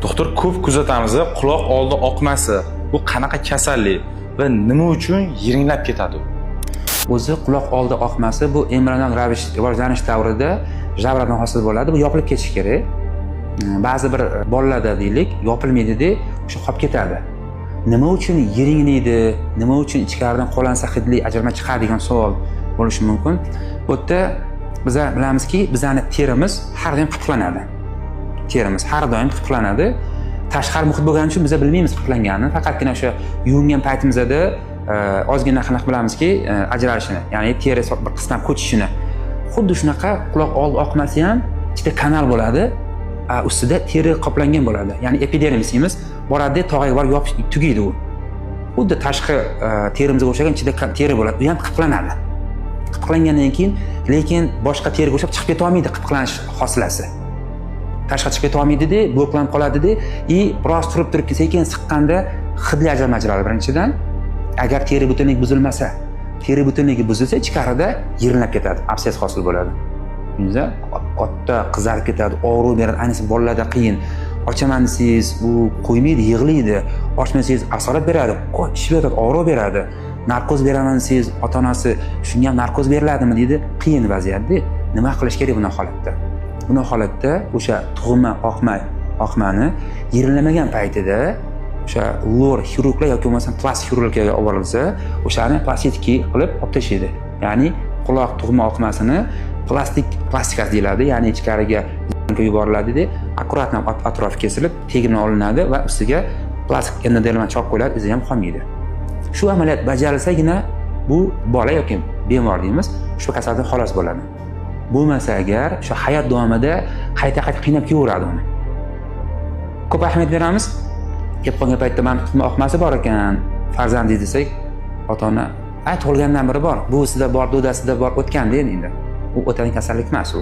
Doktor, ko'p kuzatamiz, quloq oldi oqmasi bu qanaqa kasallik va nima uchun yiringlab ketadi u? O'zi quloq oldi oqmasi bu embrional ravish rivojlanish davrida žabradan hosil bo'ladi. Bu yopilib ketishi kerak. Ba'zi bir bolalarda, deylik, yopilmaydida, o'sha qolib ketadi. Nima uchun yiringlaydi, nima uchun ichkaridan qo'lansa hidli ajralma chiqadi degan savol bo'lishi mumkin. Bu yerda biza bilamizki, bizani terimiz har doim qitiqlanadi. Terimiz har doim qitiqlanadi. Tashqari muhit bo'lgani uchun biza bilmaymiz qitiqlanganini. Faqatgina o'sha yuvingan paytimizda ozgina qanaqa bilamizki, ajralishini, ya'ni teri bir qisman ko'chishini. Xuddi shunaqa quloq oldi oqmasi ham ichida kanal bo'ladi, ustida teri qoplangan bo'ladi. Ya'ni epidermis deymiz, boradi, tog'aga borib yopish tugaydi u. Xuddi tashqi terimizga o'xshagan ichida teri bo'ladi, u ham qitiqlanadi. Qitiqlangandan keyin lekin boshqa teriga o'xshab chiqib ketolmaydi qitiqlanish hosilasi. Tashqi chiqib ketolmaydida, bloklanib qoladida и biroz turib turib sekin siqqanda hidli ajralma ajraladi birinchidan. Agar teri butunligi buzilmasa, teri butunligi buzilsa, ichkarida yirinlab ketadi, absess hosil bo'ladi. Tushundingizmi? Katta qizarib ketadi, og'riq beradi, ayniqsa bolalarda qiyin. Ochaman desangiz, u qo'ymaydi, yig'laydi. Ochmasangiz asorat beradi, shishib yotadi, og'riq beradi. Narkoz beraman desangiz, ota-onasi shunga ham narkoz beriladimi deydi. Qiyin vaziyatda. Nima qilish kerak bunaqa holatda? Bunaqa holatda o'sha tug'ma oqmani yirinlamagan paytida o'sha lor xirurglar yoki bo'lmasam plastik xirurglarga olib borilsa, o'shani plastik qilib olib tashlaydi. Ya'ni quloq tug'ma oqmasini plastik plastikasi deyiladi, ya'ni ichkariga yuboriladida, аккуратно atrofi kesilib, tegi bilan olinadi va ustiga plastik endoderma chop qo'yiladi, izi ham qolmaydi. Shu amaliyot bajarilsagina bu bola yoki bemor deymiz, ushbu kasaldan xalos bo'ladi. Bo'lmasa agar o'sha hayot davomida qayta-qayta qiynab kelaveradi uni. Ko'p ahamiyat beramiz. Kelib qolgan paytda mana tug'ma oqmasi bor ekan, farzandingiz desak, ota-ona, "Ay, tug'ilgandan beri bor, buvisida bor, dodasida bor, o'tganda endi." U o'tadigan kasallik emas u.